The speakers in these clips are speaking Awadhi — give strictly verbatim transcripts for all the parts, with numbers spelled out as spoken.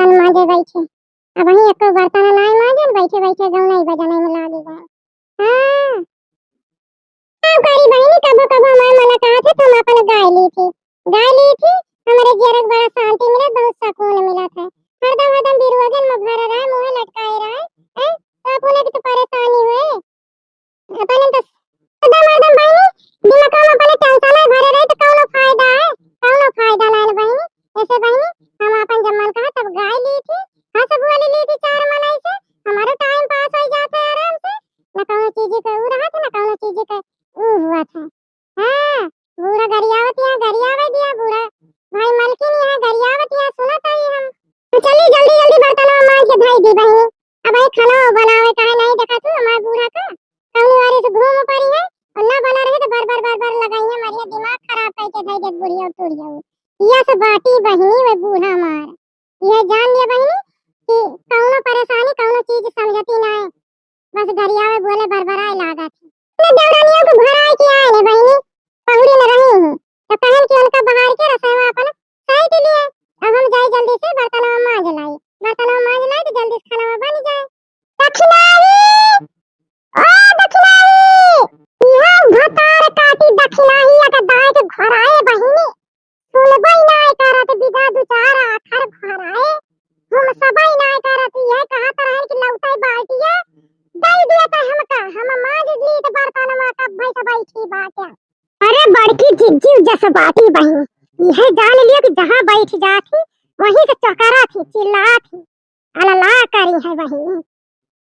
बर्तन माजे बैठे। अबहीं एको बर्तन नाहीं माजे, बैठे बैठे गौनई बजनई में लागी गए। हाँ। का करी बहिनी, कबो कबो हमार मन कहत है तो हम अपन गाय ली थी, गाय ली थी। हमरे जियरा के बड़ा शांति मिलत, बहुत सुकून मिलत है। हरदम हरदम बिरुआ जन में भर रहे, मुँहे लटकाए रहे, हैं? तो अपने की तो परेशानी हुए। अपने तो हरदम हरदम बहिनी दिमाग में अपने टेंशन भरे रहे तो कौनो फायदा है? कौनो फायदा ना है बहिनी। ऐसे बहिनी हम अपन जब मन कहा तब गाय ली थी, हंस बोली ली थी चार मनई से, हमारो टाइम पास हो जाता है आराम से, न कौनो चीज के ऊ रहत है, न कौनो चीज के ऊ हुआ था। हाँ, बूढ़ा गरियावत यहाँ गरियावे दिया, बूढ़ा भाई मलकिन यहाँ गरियावत यहाँ सुनत आई हम। तो चली जल्दी जल्दी बर्तनवा मांज के धई दी बहिनी। अब आई खाना बनावे काहे नहीं देखा तू हमार बूढ़ा का? कौनी वारी से घूम पड़ी है और ना बना रहे तो बर बर बर बर लगाई है, मरिया दिमाग खराब करके धई दे बुढ़िया टुढ़िया। यस बाटी बहिनी वे बूढ़ा मार। यह जान लिया बहिनी कि कौनो परेशानी, कौनो चीज समझती ना है। बस गरियावे बोले बरबराए लागत है। अपने देवरानियों को घर आए के आए ने बहिनी, पहुड़ी न रही हूँ। तो कहन कि उनका बाहर के रसोई में अपन साइड लिए। अब हम जाए जल्दी से बर्तनवा मांज लाई। बर्तनवा मांज लाई तो जल्दी से खाना बन जाए। दखिनाही, ओ दखिनाही, यह भतार काटी दखिनाही अगर दाए के घर आए बहिनी। सुनबई नाय करत बिना दू चार आखर भराए। हम सबई नाय करत, यह कहत रहन कि लौटाई बाल्टिया, दई दिया त हमका, हम मांज ली त बर्तनवा कब भई सबई की बाटे। अरे बड़की जिज्जी जस बाटी बहिनी, यह जान लियो कि जहाँ बैठ जात ही, वहीं से चकरा थी, चिल्ला थी, अलला करी है बहिनी।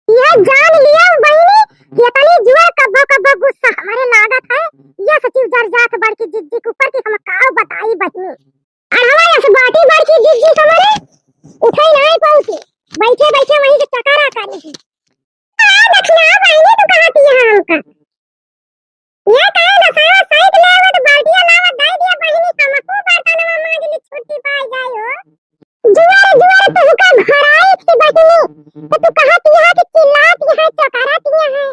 यह जान लिया बहिनी, कि इतनी जोर कब्बो कब्बो गुस्सा हमारे लागत है, यह सचिव जर जात बड़की जिज्जी के ऊपर कि हम काव बताई बहिनी। अढ़वा यस बाटी बड़की जिज्जी हमारे, उठे नहीं पाउती, बैठे बैठे वहीं से चकरा करी। आ दखिना बहिनी तू कहाँ थी हमका? ये काहे ना सारा साइड ले आवत, बाल्टिया लावत, दे दिया बहिनी, हमको बर्तनवा मांज ली, छुट्टी पाई जाई हो। जुआर, जुआर, तोहका घर आई थी बहिनी, तो तू कहत यहाँ कि चिल्लात यहाँ, चकरात यहाँ।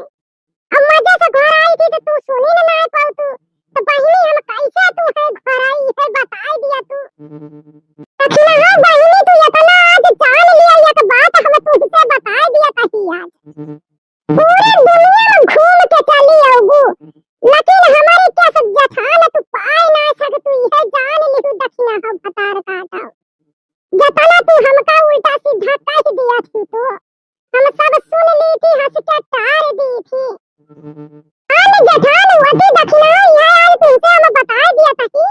अब मजे से घर आई थी तो तू सुनी न ना पाऊ तू। तो बहिनी हम कैसे तू है घर आई है बताई दिया तू। दखिना हो बहिनी तू इतना आज जान लिया एक बात हम तुझसे बताई दिया कही आज। पूरे दुनिया में घूम के चली आऊबू, लेकिन हमारे क्या सब जठान तू पाए ना सक, तू यह जान लिहू दखिना हो भतार काटा। जतना तू हमका उल्टा सीधा कह दिया थी तू, हम सब सुन ली थी, हंस के टार दी थी। अन जठान वती दखिना यह आए तुमसे हम बताए दिया था कि,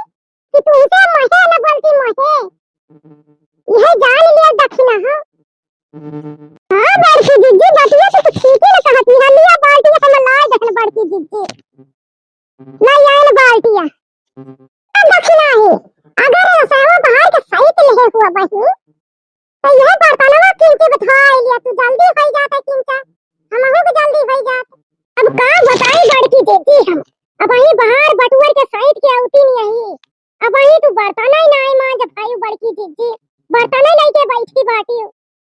कि तुमसे मोहे न बोलती मोहे। यह जान लिया दखिना हो। हाँ, बड़की जिज्जी, बतिया तो तू ठीके न कहत ही। लिया बाल्टी हम लाए देखन बड़की जिज्जी। लाई आयल बाल्टिया। अब दखिना ही, अगर रसोई बाहर के सहित लेहे हुआ बहिनी, तो यह बर्तनवा किंचे बथाई लिया, तू जल्दी होई जाता किंचा, हमहू के जल्दी होई जात। अब का बताई बड़की जिज्जी हम, अबहीं बाहर बटुअर के सहित के अउती नहीं आई, अबहीं तू बर्तन ही नाई मांज पायू बड़की जिज्जी, बर्तन ही लेके बैठी बाटी।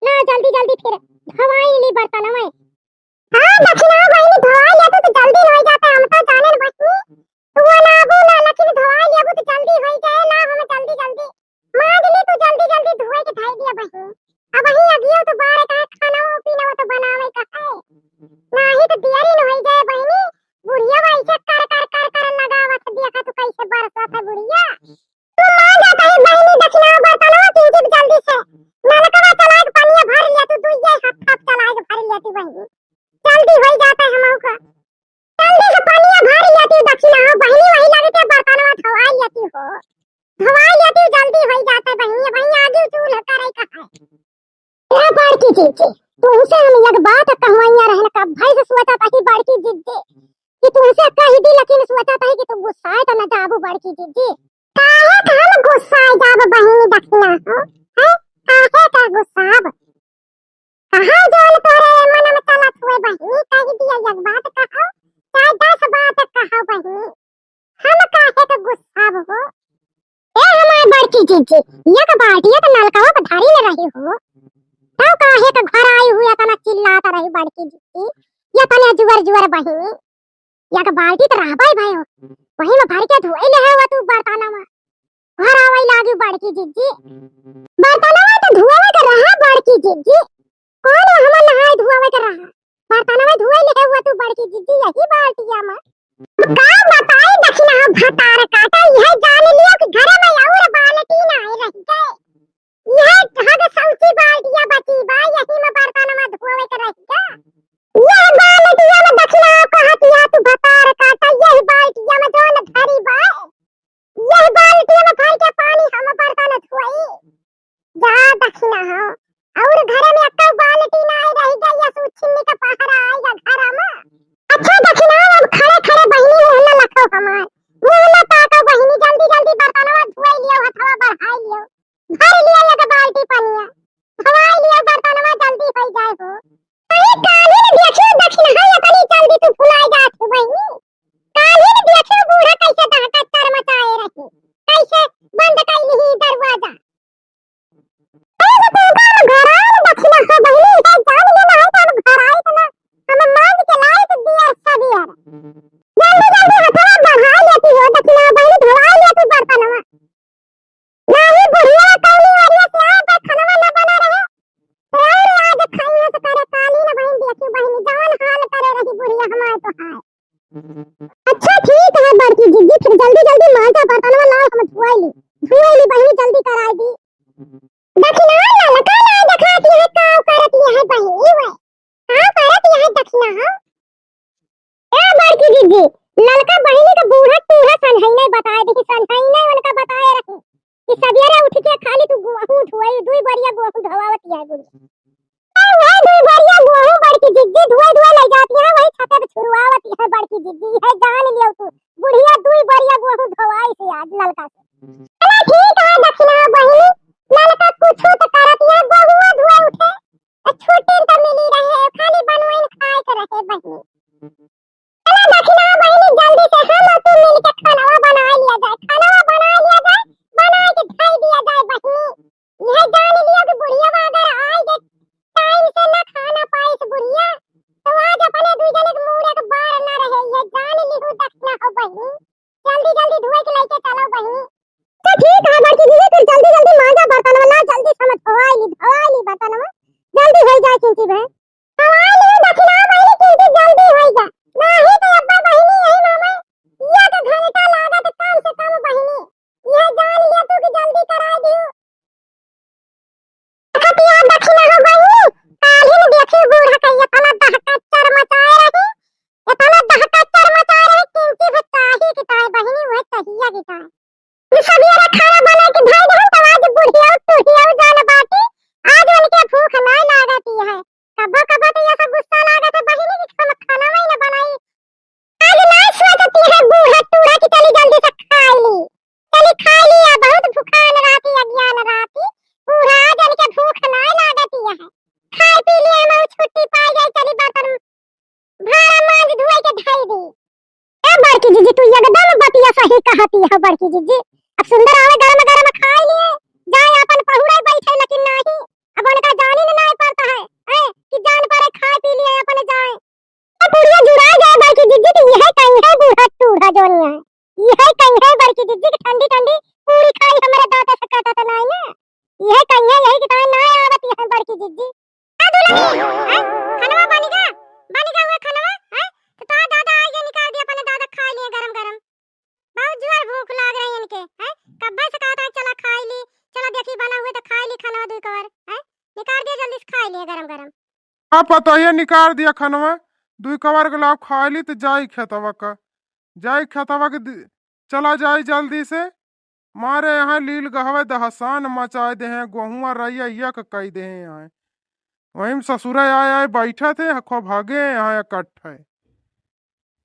ला जल्दी जल्दी फिर धवाई ली बर्तनवा। हाँ दखिना बहिनी धवाई लिया तू तो जल्दी होई जाता, हम तो जाने न बहिनी, तू ना आबू ना लेकिन धवाई लिया तो जल्दी होई जाए ला, हम जल्दी जल्दी मांज ली तू जल्दी जल्दी धोए के धई दिया बहिनी। अबहीं अगियो तो बारे का है, खाना वो पीना वो तो बनावे का है, नाही तो देरी न होई जाए बहिनी। बुढ़िया वैसे कर कर कर कर लगावत देखा तू कैसे बरसत है बुढ़िया। तू मांज जाता है बहिनी दखिना बर्तनवा किंचित जल्दी से। नलकवा चलाए के पनिया भर लिया तू, दुइये हाथ हाथ चलाए के भर लिया तू बहिनी। जल्दी होई जाता है हमहू का। जल्दी से पनिया भर लिया तू दखिना हो बहिनी, वही लगे ते बर्तनवा धोवाई लिया तू हो। धोवाई लिया तू जल्दी होई जाता है बहिनी, बहिनी आगे चूल्हा करे का है। ए बड़की जिज्जी, तुमसे हम एक बात कहवइया रहन, कब भई से सोचत ही बड़की जिज्जी कि तुमसे कह दी, लेकिन सोचत ही कि तू गुस्साए तो न जाबू बड़की जिज्जी। काहे का हम गुस्साए जाब बहिनी दखिना हो, हैं? काहे का गुस्साब? कहाँ जोन तोरे मन में चलत हुए बहिनी, कह दिया एक बात कहो, चाहे दस बात कहो बहिनी। हम काहे के गुस्साब हो? ए हमार बड़की जिज्जी, एक बाल्टी एक नलकवा पे धरी न रही हो, तब काहे के घर आई हुई इतना चिल्लात रही बड़की जिज्जी, ये तने जुअर जुअर बहिनी, एक बाल्टी तो रहबे भाई हो, वही में भर के धोई ले हो तू बर्तनवा। भरावै लागी बड़की जिज्जी। बर्तनवा तो धुआवै के रहा बड़की जिज्जी। कौन हमन नहाए धुआवै के रहा? बर्तनवा धुआई लिहे हुआ तू बड़की जिज्जी यही बाल्टिया में। का बताई दखिनहा भतार काटा, यह जान लियो कि घरे में और बाल्टी नाहीं रहि गए। यह हग सौची बाल्टिया बची बा, यही में बर्तनवा धुआवै के रहि गए। यह बाल्टिया में दखिनहा कहत यह तू भतार काटा, यह बाल्टिया में जौन धरी बा, यह बाल्टी में भर के पानी हम बर्तन धोई। जा दखिनहा, और घरे में एक्का बाल्टी नाहीं रहि गई, यह सूत छिन्नी का पहरा आइगा घर में। अच्छा दखिनहा, अब खड़े खड़े बहिनी मुँह न लखो हमार, मुँह न ताको बहिनी, जल्दी जल्दी बर्तनवा धोई लियो, हथवा बढ़ाई लियो, भर लियो एक बाल्टी पनिया, धोई लियो बर्तनवा जल्दी होइ जाए हो। अरे काल्हि न देखियो दखिनहा, इतनी जल्दी तू भुलाए जात हो बहिनी। काल्हि न देखियो बूढ़ा कैसे दहकच्चर मचाए रही, कैसे बंद कैली ही दरवाजा। अरे तो तू काम घर आए न दखिनहा बहिनी, इधर जान ले ना है काम घर आए तो ना, हम मांज के लाए तो दिया सदिया। जल्दी जल्दी हथवा बढ़ा लेती हो दखिनहा बहिनी, धोवा लेती बर्तनवा। नाही बुढ़िया कौनी ओरिया से आए, पर खनवा न बना रहे। राउर आज खाई है तो करे काली न बहिन, देखी बहिनी, जवन हाल करे रही बुढ़िया हमार तो हाय। अच्छा ठीक है बड़की जिज्जी, फिर जल्दी जल्दी मांजा बर्तनवा लाओ, हम धुआई ली, धुआई ली बहिनी, जल्दी कराई दी। दखिनहा ललका ना देखाती है, का करती है बहिनी वे? का करत यह दखिनहा? ए बड़की जिज्जी, ललका बहिनी के बूढ़ा टूढ़ा सनहैने बताए देखी, सनहैने उनका बताए रही कि सवेरे उठ के खाली तू गोहूँ धोई, दुई बरिया गोहूँ धोवावत यह बुढ़िया। ए, वह दुई बरिया गोहूँ बड़की जिज्जी धोए धोए ले जाती है, वही छते पे छुरवावत यह बड़की जिज्जी, यह जान लियो तू, बुढ़िया दुई बरिया गोहूँ धोवाई से आज ललका से। चला ठीक है दखिनहा बहिनी, ललका कुछो तो करत यह गोहुआ धोए उठे, तो छुट्टी तो मिली रहे, खाली बनवाइन खाए के रहे बहिनी। चला दखिनहा बहिनी, जल्दी से हम और तू मिल के खानवा बना लिया जाए, खानवा बना लिया जाए, बना के खाई दिया जाए बहिनी। यह जान लियो कि बुढ़िया अगर आए के टाइम से ना खाना पाइस बुढ़िया, तो आज अपने दुई जने के मूड़े के बार ना रहे, यह जान लिहू दखिनहा बहिनी। जल्दी जल्दी धोए के लेके चलो बहिनी। तो ठीक है बड़की दीदी, फिर जल्दी जल्दी मांजा बर्तनवा ला, जल्दी से हम धोवाई ली, धोवाई ली बर्तनवा, जल्दी होइ जाए किंची बहन। धोवाई ली दखिनहा बहिनी, किंची जल्दी होइ जाए, नाही तो अब्बा बहिनी यही मामा एक घंटा लागत कम से कम बहिनी, यह जान लियो तू कि जल्दी कराई दियो। देखतिया दखिनहा बहिनी, काल्हिन देखी बूढ़ा के इतना दहकच्चर मचाए रही, इतना दहकच्चर मचाए रही, किंची भी ताही की ताई बहिनी, वह तहिया की ताई। सवेरे खाना बना के धई दहन, तब आज बुढ़िया टुढ़िया जान बाटी, आज उनके भूख नाय लागती है। कबो कबो तो ये सब गुस्सा लागत है बहिनी कि हम खाना वही न बनाई, आज नाय सोचती है बूढ़ा टूढ़ा कि चली जल्दी से खाई ली, चली खाई ली, या बहुत भूखान रहती, अज्ञान रहती, बूढ़ा आज इनके भूख नाय लागती है, खाए पी लिए हम छुट्टी पाई जाए, चली बर्तन भाड़ा मांज धोए के धई दी। ए बड़की जिज्जी, तू एकदम बतिया सही कहती है बड़की जिज्जी, अब सुंदर आवे गरम गरम खाई लिए, जाए अपन पहुड़े बैठे, लेकिन नाही, अब उनका जानी न नाय पड़ता है, हैं, कि जान पड़े खाए पी लिए अपन जाए। ए बुढ़िया जुड़ा गए बड़की जिज्जी, तो यह कहीं है बूढ़ा टूढ़ा जोनिया है, यह कहीं है बड़की जिज्जी की ठंडी ठंडी पूरी खाई हमारे दांत से कटत नाय ना, यह कहीं है, यही की ताई नाय आवत यह बड़की जिज्जी। ए दुल्हन, हैं, खनवा बनी गा, बनी गा हुआ खनवा, हैं, तो तोहार दादा आइगे निकाल दिया अपने दादा खाई लिए गरम गरम, बहुत जोर भूख लाग रही इनके, हैं, कब्बे से कहता है चला खाई ली, चला देखी बना हुए तो खाई ली खनवा दुई कवर, हैं, निकाल दिया जल्दी से खाई लिए गरम गरम। अब पतोहिया निकाल दिया खनवा, दुई कवर के लाओ खाई ली, तो जाई खेतवा का, जाई खेतवा के दि-, चला जाई जल्दी से। मारे यहाँ लील गहवे दहसान मचाए देहे, गोहुआ रैया यक कई देहे यहाँ। वहीं ससुरे आए आए बैठत है, हखो भागे यहाँ इकट्ठे।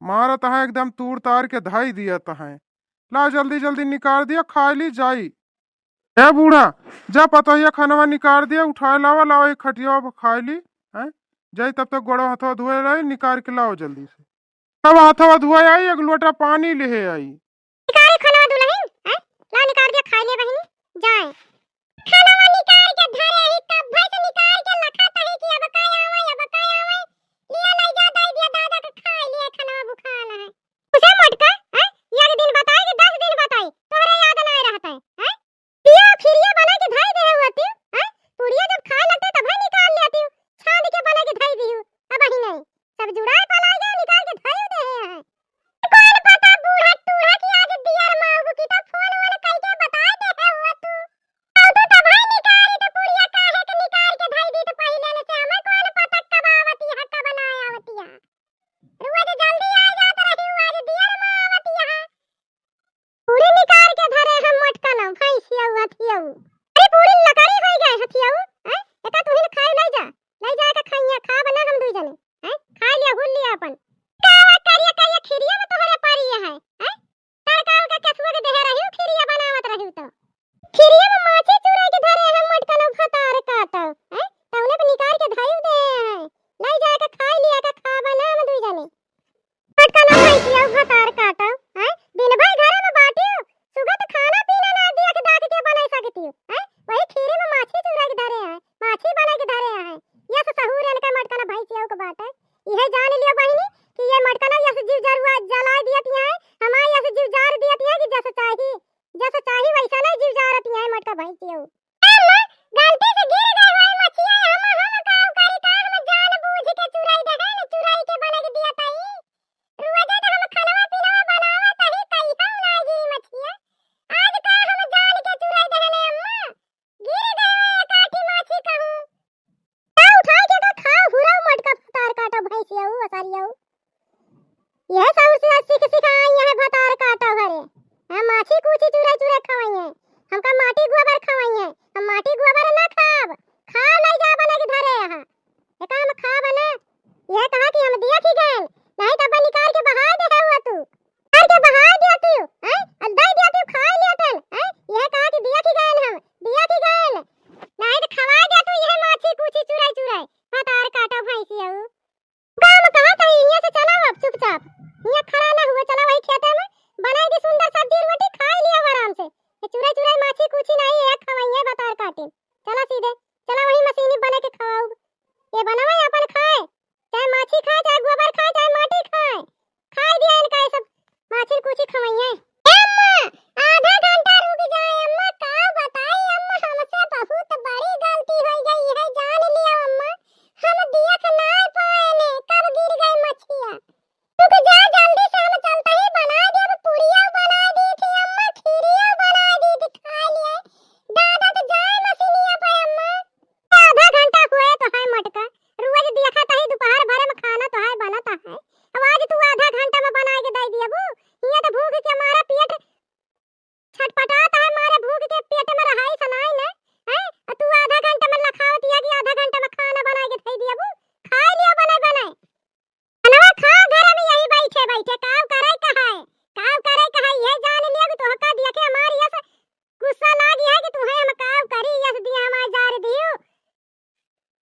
मारत है एकदम तूर तार के धई दियत है। ला जल्दी जल्दी निकाल दिया, खाई ली जाई। ए बूढ़ा, जा पतोहिया खनवा निकाल दिया, उठाए लावा, लावा एक खटिया पर खाई ली, हैं? जाई तब तक गोड़वा हथवा धोए लाई, निकाल के लाओ जल्दी से। तब हथवा धोए आई, एक लोटा पानी लेहे आई। निकाल खनवा दुल्हन, हैं? ला निकाल दिया खाई ले बहिनी, जाए। खनवा निकाल के धरे ही, तब भैंस निकाल के लखत है कि अब का आवे, अब का आवे। लिया लै जा, दई दिया दादा के खाई लिए खनवा भुखान है। उसे मोटका, हैं? एक दिन बताई कि दस दिन बताई, तोहरे याद नाय रहत है, हैं? यह सौर से सीख सिखाई है भतार काटो घरे। हम माछी कूछी चुराई चुराई खवाई है, हमका माटी गोबर खवाई है, हम माटी गोबर ना खाब। खाब लई जा बना के धरे यहाँ। एका हम खाब ना, यह कहा कि हम दिया खी गए, नहीं तो अब निकाल के बहाय दे हुआ तू। निकाल के बहाय दिया तू, हैं? और दे दिया तू, खाई लिया तन, हैं? यह कहा कि दिया खी गए हम, दिया खी गए। नहीं तो खवाय दिया तू, यह माछी कूछी चुराई चुराई, भतार काटो भैंसी हऊ। काम कहा था, यहाँ से चला अब चुपचाप। यहाँ खड़ा ना हुआ, चला वही खेते में, बनाई दी सुंदर सब्जी रोटी, खाई लिया आराम से। ये चुराई चुराई माछी कूछी नहीं, ये खवाई है भतार काटी। चला सीधे, चला वही मशीनी बना के खवाऊ। ये बनावे अपन खाए, चाहे माछी खाए, चाहे गोबर खाए, चाहे माटी खाए, खाई दिया इनका ये सब माछी कूछी खवाई है। ए अम्मा, आधा घंटा रुक जाए अम्मा, का बताई अम्मा, हमसे बहुत बड़ी गलती हो गई है, जान लियो अम्मा, हम देख ना पाए ने कब गिर गई मछिया। रुक जा, जल्दी से हम चलते ही बना देब, पुड़िया बना दी थी अम्मा, खीरिया बना दी थी, खा लिए। दादा तो जाए मशीनिया पे अम्मा। आधा घंटा हुए तो है मोटका, रोज देखत ही दोपहर भर में खाना तो है बनत है, अब आज तू आधा घंटा में बना के दे दियबू। हियां तो भूख के मारा पेट छटपटात है, मारे भूख के पेट में रहाई सनाई न, हैं? आ तू आधा घंटा में लखावत हिया कि आधा घंटा में खाना बना के दे दियबू, खाई लियो बनाए बनाए। खानवा खा घर में यही बैठे बैठे, काव करे कहाए, काव करे कहाए, ये जान लियो कि तोहका देखे हमार यस गुस्सा लागी है कि तुहे हम काव करी, यस दिया हमार जार दियो।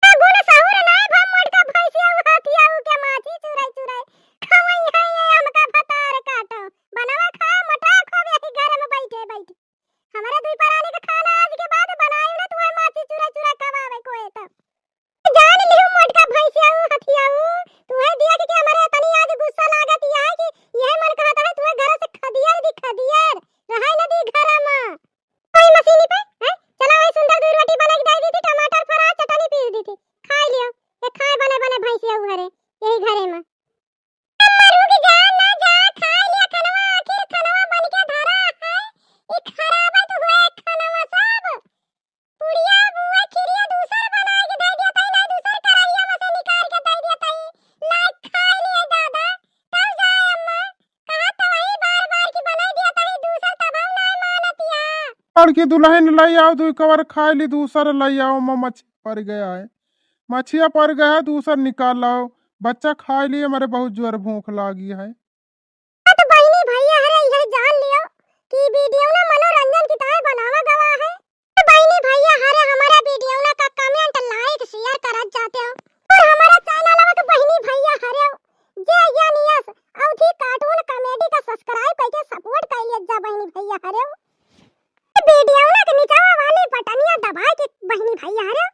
गुण सहूर नाय भा मोटका भैंसिया उ हाथिया उ के माछी चुराई चुराई खवई है ये हमका भतार काटो। बनवा खा मोटा खो यही घर में बैठे बैठे। हमारे दुई परानी का खाना आज के बाद बनाई ना, तुहे माछी चुराई चुराई खवावे कोई तो। जान लियो मोटका भैंसिया उ हाथिया उ, तुहे देख के हमारे इतनी आज गुस्सा लागत यह है कि यह मन कहता है तुहे घर से खदियर दी खदियर, रहाई न दी घर में। वही मशीनी पे, हैं? चला वही सुंदर दूध रोटी बना के दे दी थी, टमाटर फरा चटनी पीस दी थी। खाई लियो, ये खाए बने बने भैंसिया उ घरे, यही घरे में। अम्मा रुक जा, ना जा, खाई लिया खनवा, आखिर खनवा बन के धरा है। ई खराबत हुए खनवा सब। पुड़िया बुआ खिरिया दूसर बना के दे दिया तई, ना दूसर कढ़ाइया में से निकाल के दे दिया तई। लाइक खाई लिए दादा, तब जाए अम्मा। कहा तो वही बार बार की बनाई दिया तई दूसर, तब हम ना मानतिया। बड़की दुल्हन लई आओ, दुई कवर खाई ली, दूसर लई आओ, अम्मा मछिया पर गया है, मछिया पर गया है, दूसर निकाल लाओ, बच्चा खाई लिए, हमारे बहुत जोर भूख लागी है। तो बहिनी भैया हरे, यह जान लियो कि वीडियो ना मनोरंजन की तरह बनावा गवा है। तो बहिनी भैया हरे, हमारा वीडियो ना का comment, like, share करत जाते हो और हमारा channel आवत बहिनी भैया हरे, जे या नियस अवधी cartoon comedy का subscribe करके support कर लिया जा बहिनी भैया हरे। वीडियो ना के निचवा वाली बटनिया दबाए के बहिनी भैया हरे।